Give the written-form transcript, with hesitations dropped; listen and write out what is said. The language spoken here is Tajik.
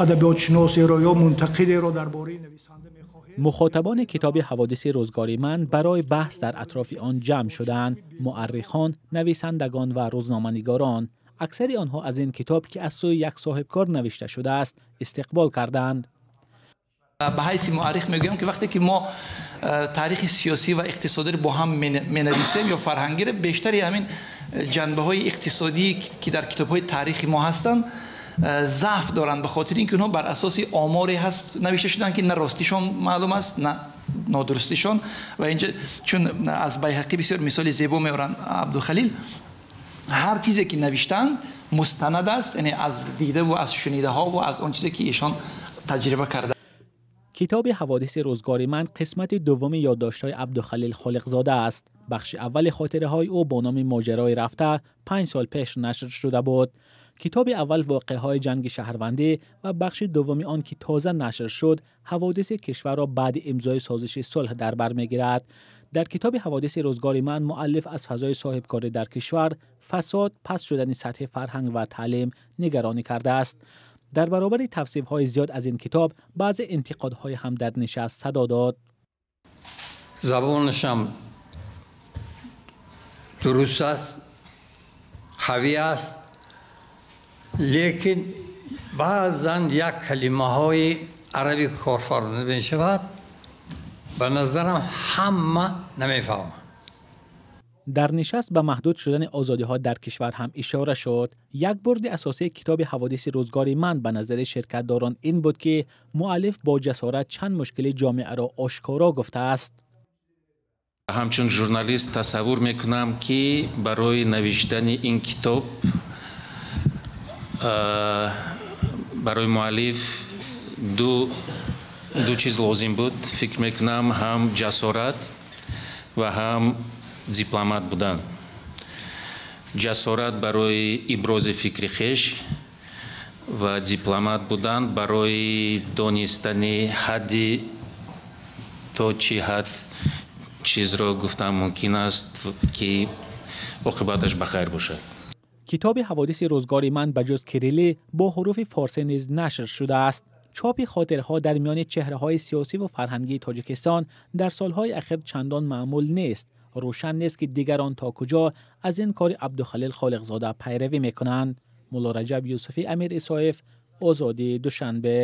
Адабиётшиносеро ё мунтақидеро дар бораи нависанда мехоҳед. Мухотабони китоби «Ҳаводиси рӯзгори ман» барои баҳс дар атрофи он ҷамъ шудаанд: муаррихон, нависандагон ва рӯзноманигорон. Аксари онҳо аз ин китоб, ки аз сӯи як соҳибкор навишта шудааст, истиқбол карданд. Ба ҳайси муаррих мегӯям, ки вақте ки мо таърихи сиёсӣ ва иқтисодиро бо ҳам менависем ё фарҳангиро, бештари ҳамин ҷанбаҳои иқтисодӣ, ки дар китобҳои таърихи мо ҳастанд, заъф доранд, ба хотири ин ки онҳо бар асоси оморе ҳаст навишта шуданд, ки на ростишон маълум аст, на нодурустишон. Ва инҷа чун аз Байҳақӣ бисёр мисоли зебо меоранд Абдухалил, ҳар чизе ки навиштанд, мустанад аст, яъне аз дидаву аз шунидаҳову аз он чизе ки эшон таҷриба карда. Китоби «Ҳаводиси рӯзгори ман» қисмати дуввуми ёддоштҳои Абдухалил Холиқзода аст. Бахши аввали хотираҳои ӯ бо номи «Моҷарои рафта» 5 сол пеш нашр шуда буд. Китоби аввал воқеаҳои ҷанги шаҳрвандӣ ва бахши дуввуми он, ки тоза нашр шуд, ҳаводиси кишварро баъди имзои созиши сулҳ дар бар мегирад. Дар китоби «Ҳаводиси рӯзгори ман» муаллиф аз фазои соҳибкорӣ дар кишвар, фасод, паст шудани сатҳи фарҳанг ва таълим нигаронӣ кардааст. Дар баробари тавсифҳои зиёд аз ин китоб, баъзе интиқодҳое ҳам дар нишаст садо дод. Забонашам дуруст аст, қавӣ аст, лекин баъзан як калимаҳои арабӣ корфармуда мешавад, ба назарам ҳама намефаҳманд. Дар нишаст ба маҳдуд шудани озодиҳо дар кишвар ҳам ишора шуд. Як бурди асосии китоби «Ҳаводиси рӯзгори ман» ба назари ширкатдорон ин буд, ки муаллиф бо ҷасорат чанд мушкили ҷомеаро ошкоро гуфтааст. Ҳамчун журналист тасаввур мекунам, ки барои навиштани ин китоб барои муаллиф ду чиз лозим буд. Фикр мекунам, ҳам ҷасорат ва ҳам дипломат будан. Ҷасорат барои ибрози фикри хеш ва дипломат будан барои донистани ҳадди то чӣ ҳад чизро гуфтан мумкин аст, ки оқибаташ ба хайр бошад. Китоби «Ҳаводиси рӯзгори ман» ба ҷуз кириллӣ бо ҳуруфи форсӣ низ нашр шудааст. Чопи хотирҳо дар миёни чеҳраҳои сиёсиву фарҳангии Тоҷикистон дар солҳои ахир чандон маъмул нест. Рӯшан нест, ки дигарон то куҷо аз ин кори Абдухалил Холиқзода пайравӣ мекунанд. Муллораҷаб Юсуфӣ, Амир Исоев, Озодӣ, Душанбе.